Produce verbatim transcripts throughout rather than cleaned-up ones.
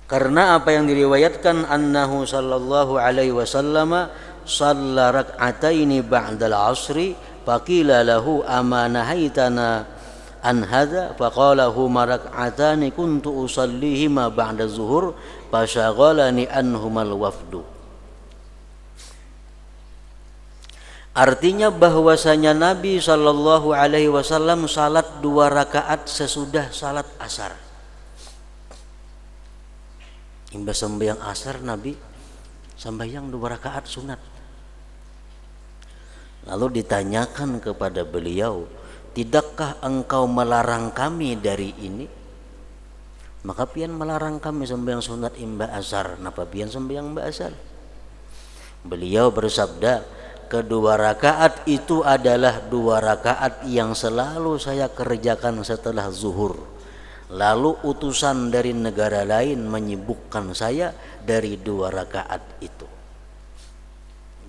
Karena apa yang diriwayatkan, annahu sallallahu alaihi wasallam shalla rak'ataini ba'dal asri, faqila lahu, "Ama nahaitana an hadza?" Faqala, "Huma rak'atani kuntu usallihima ba'da zuhur, fasyaghalani anhumal wafdu." Artinya bahwasanya Nabi sallallahu alaihi wasallam salat dua rakaat sesudah salat asar. Imbah sembahyang asar, Nabi sembahyang dua rakaat sunat. Lalu ditanyakan kepada beliau, "Tidakkah engkau melarang kami dari ini?" Maka pian melarang kami sembahyang sunat imbah asar, napa pian sembahyang imbah asar? Beliau bersabda, "Kedua rakaat itu adalah dua rakaat yang selalu saya kerjakan setelah zuhur. Lalu utusan dari negara lain menyibukkan saya dari dua rakaat itu."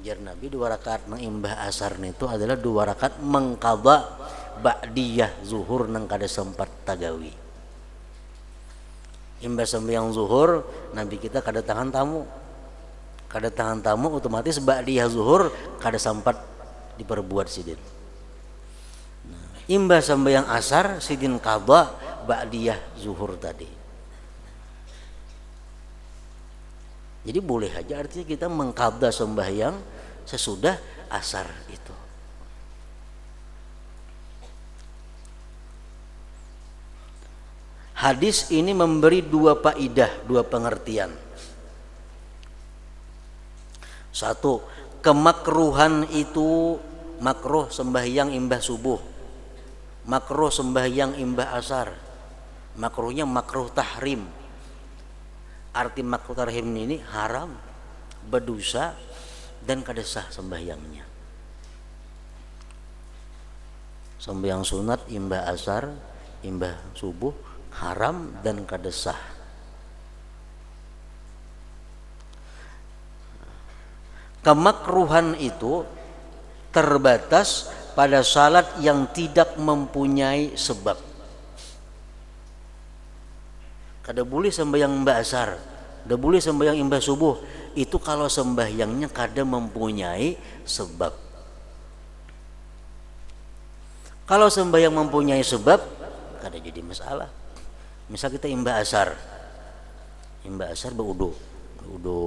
Jar Nabi, dua rakaat nang imbah asar nitu adalah dua rakaat mengkada ba'diyah zuhur nang kada sempat tagawi. Imbah sembahyang zuhur, Nabi kita kadatangan tamu. Kadatangan tamu, otomatis ba'diyah zuhur kada sampat diperbuat sidin. Nah, imbah sembahyang asar, sidin kada ba'diyah zuhur tadi. Jadi boleh aja artinya kita mengkada sembahyang sesudah asar itu. Hadis ini memberi dua paidah, dua pengertian. Satu, kemakruhan itu makruh sembahyang imbah subuh, makruh sembahyang imbah asar, makruhnya makruh tahrim. Arti makruh tahrim ini haram, berdosa, dan kada sah sembahyangnya. Sembahyang sunat imbah asar, imbah subuh, haram dan kada sah. Kemakruhan itu terbatas pada salat yang tidak mempunyai sebab. Kada boleh sembahyang imbah asar, kada boleh sembahyang imbah subuh. Itu kalau sembahyangnya kada mempunyai sebab. Kalau sembahyang mempunyai sebab, kada jadi masalah. Misal kita imbah asar, imbah asar baudu, baudu,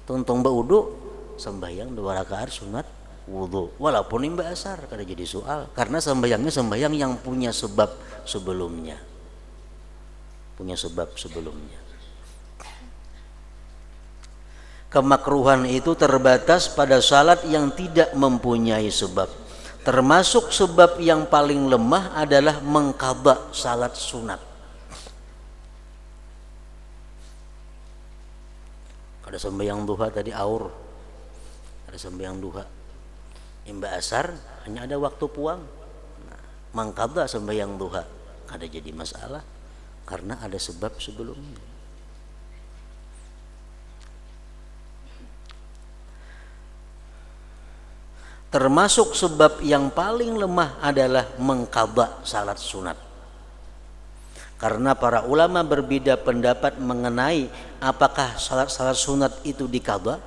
tuntung baudu, sembahyang dua rakaat sunat wudu, walaupun imbah asar, kada jadi soal, karena sembahyangnya sembahyang yang punya sebab sebelumnya, punya sebab sebelumnya. Kemakruhan itu terbatas pada salat yang tidak mempunyai sebab. Termasuk sebab yang paling lemah adalah mengkada salat sunat. Kada sembahyang duha tadi aur. Kada sembahyang duha. Imbah asar hanya ada waktu puang. Nah, mangkada sembahyang duha kada jadi masalah karena ada sebab sebelumnya. Termasuk sebab yang paling lemah adalah mengkada salat sunat. Karena para ulama berbeda pendapat mengenai apakah salat-salat sunat itu dikada.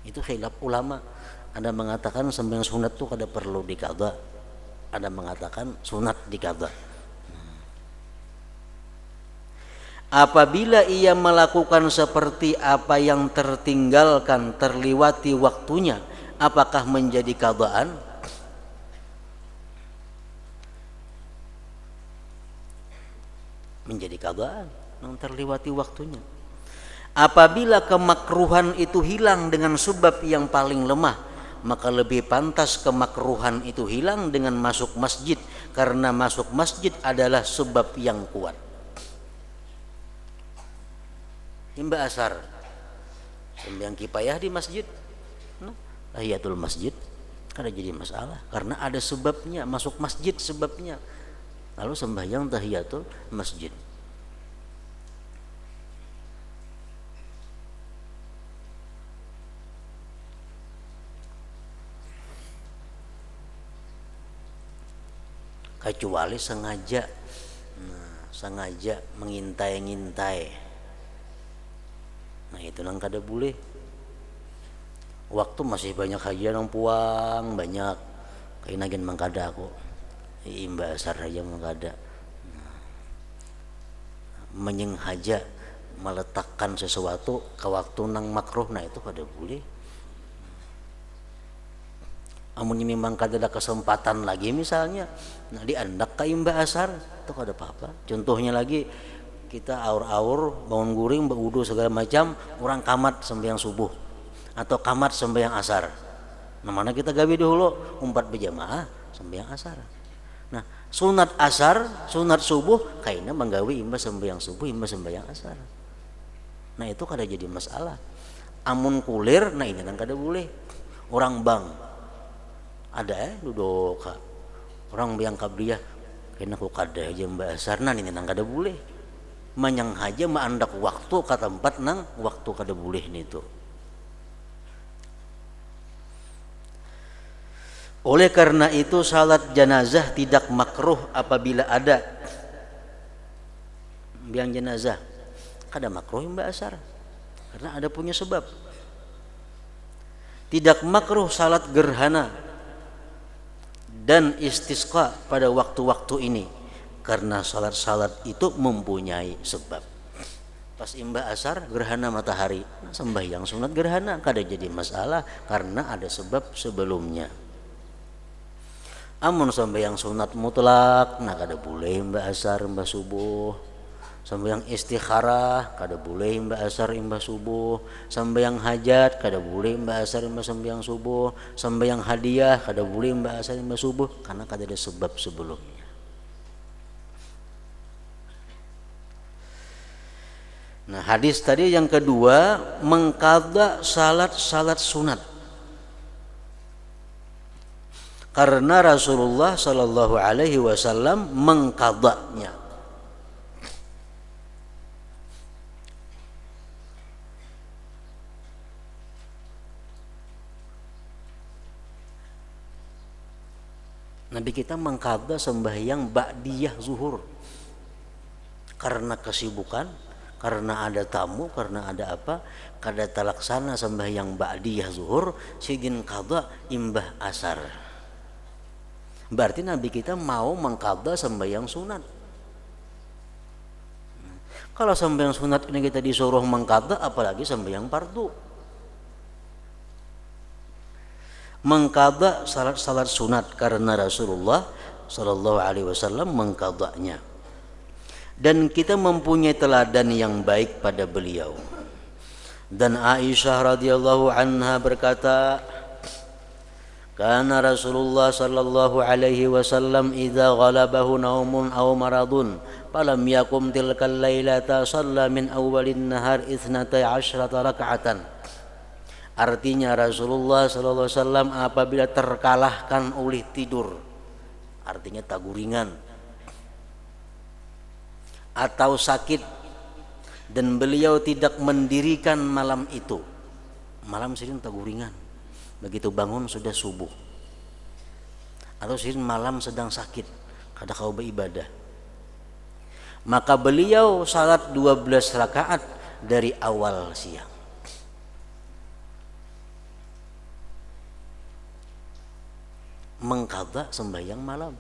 Itu khilaf ulama. Ada mengatakan sembahyang sunat tu kada perlu dikada. Ada mengatakan sunat dikada. Apabila ia melakukan seperti apa yang tertinggalkan, terliwati waktunya, apakah menjadi kadaan? Menjadi kadaan, nang terliwati waktunya. Apabila kemakruhan itu hilang dengan sebab yang paling lemah, maka lebih pantas kemakruhan itu hilang dengan masuk masjid, karena masuk masjid adalah sebab yang kuat. Imbah asar, sembahyang kipayah di masjid, nah, tahiyatul masjid, kada jadi masalah, karena ada sebabnya, masuk masjid sebabnya. Lalu sembahyang tahiyatul masjid. Kecuali sengaja. Nah, Sengaja mengintai-ngintai. Nah, itu nang kada boleh. Waktu masih banyak haja nang puang, banyak. Kaina gin mangkada aku. Imbah asar haja mangkada. Nah, menyenghaja meletakkan sesuatu ke waktu nang makruh, nah itu kada boleh. Amunnya memang kada ada kesempatan lagi misalnya, nah diandak ka imbah asar, itu kada apa-apa. Contohnya lagi, kita aur-aur, bangun guring, baudu segala macam, orang kamat sembahyang subuh atau kamat sembahyang asar. Nah, mana kita gawi dahulu, umpat berjamaah sembahyang asar. Nah, sunat asar, sunat subuh, kaina manggawi imbah sembahyang subuh, imbah sembahyang asar. Nah, itu kada jadi masalah. Amun kulir, nah ini nang kada boleh. Orang bang, ada eh dudoka. Orang biang kabliyah, kena ku kada aja mbak asar, nah ini nang kada boleh. Manyang haja maandak waktu ke tempat nang waktu kada boleh nitu. Oleh karena itu, salat janazah tidak makruh apabila ada biang jenazah. Kada makruh imbah asar karena ada punya sebab. Tidak makruh salat gerhana dan istisqa pada waktu-waktu ini karena salat-salat itu mempunyai sebab. Pas imbah asar gerhana matahari, nah, sembahyang sunat gerhana kada jadi masalah karena ada sebab sebelumnya. Amun sambayang sunat mutlak, nah kada boleh imbah asar imbah subuh. Sambayang istikharah kada boleh imbah asar imbah subuh. Sambayang hajat kada boleh imbah asar imbah sambayang subuh. Sambayang hadiah kada boleh imbah asar imbah subuh karena kada ada sebab sebelumnya. Nah, hadis tadi yang kedua mengkada salat-salat sunat. Karena Rasulullah Shallallahu Alaihi Wasallam mengkadanya. Nabi kita mengkada sembahyang ba'diyah zuhur karena kesibukan, karena ada tamu, karena ada apa, kada talaksana sembahyang ba'diyah zuhur, sidin kada imbah asar. Berarti Nabi kita mau mengkada sembahyang sunat. Kalau sembahyang sunat ini kita disuruh mengkada, apalagi sembahyang fardu. Mengkada salat-salat sunat karena Rasulullah Shallallahu Alaihi Wasallam mengkadanya. Dan kita mempunyai teladan yang baik pada beliau. Dan Aisyah radhiyallahu anha berkata, Kana Rasulullah sallallahu alaihi wasallam idza ghalabahu naumun aw maradun falam yakum tilkal lailata shalla min awwalin nahar itsnatai asyrata raka'atan. Artinya Rasulullah sallallahu alaihi wasallam apabila terkalahkan oleh tidur, artinya taguringan atau sakit dan beliau tidak mendirikan malam itu. Malam sidin taguringan. Begitu bangun sudah subuh. Atau sidin malam sedang sakit, kada kawa beribadah. Maka beliau salat dua belas rakaat dari awal siang. Mengkada sembahyang malam.